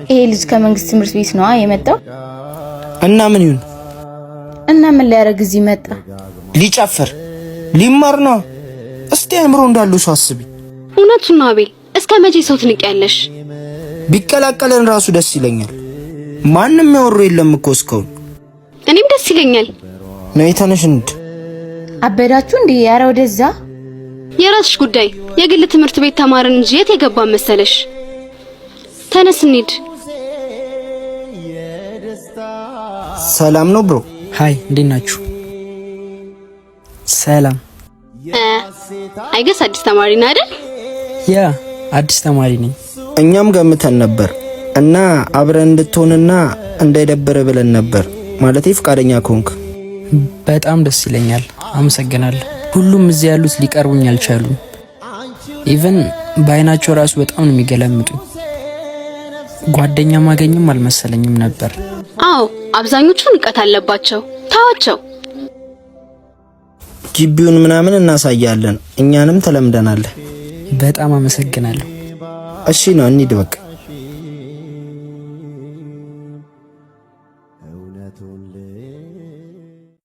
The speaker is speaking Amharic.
ይሄ ልጅ ከመንግስት ትምህርት ቤት ነዋ የመጣው። እና ምን ይሁን? እና ምን ሊያደርግ እዚህ መጣ? ሊጨፍር ሊማር ነው። እስቲ አእምሮ እንዳለው ሰው አስቢ። እውነቱን ነው አቤል። እስከ መቼ ሰው ትንቂያለሽ? ቢቀላቀለን ራሱ ደስ ይለኛል። ማንም ያወሩ የለም እኮ እስካሁን። እኔም ደስ ይለኛል። ነይ ተነሽ እንሂድ። አበዳችሁ እንዴ? ኧረ ወደዛ። የራስሽ ጉዳይ። የግል ትምህርት ቤት ተማርን እንጂ የት የገባን መሰለሽ? ተነስ እንሂድ። ሰላም ነው bro? Hi፣ እንዴት ናችሁ? ሰላም። I guess አዲስ ተማሪ ነህ አይደል? Yeah፣ አዲስ ተማሪ ነኝ። እኛም ገምተን ነበር እና አብረን እንድትሆንና እንዳይደብር ብለን ነበር። ማለቴ ፍቃደኛ ከሆንክ። በጣም ደስ ይለኛል። አመሰግናለሁ። ሁሉም እዚህ ያሉት ሊቀርቡኝ አልቻሉም። Even በአይናቸው ራሱ በጣም ነው የሚገለምጡኝ። ጓደኛ ማገኝም አልመሰለኝም ነበር። አዎ፣ አብዛኞቹ ንቀት አለባቸው። ታዋቸው። ግቢውን ምናምን እናሳያለን። እኛንም ተለምደናል። በጣም አመሰግናለሁ። እሺ ነው እንሂድ በቃ።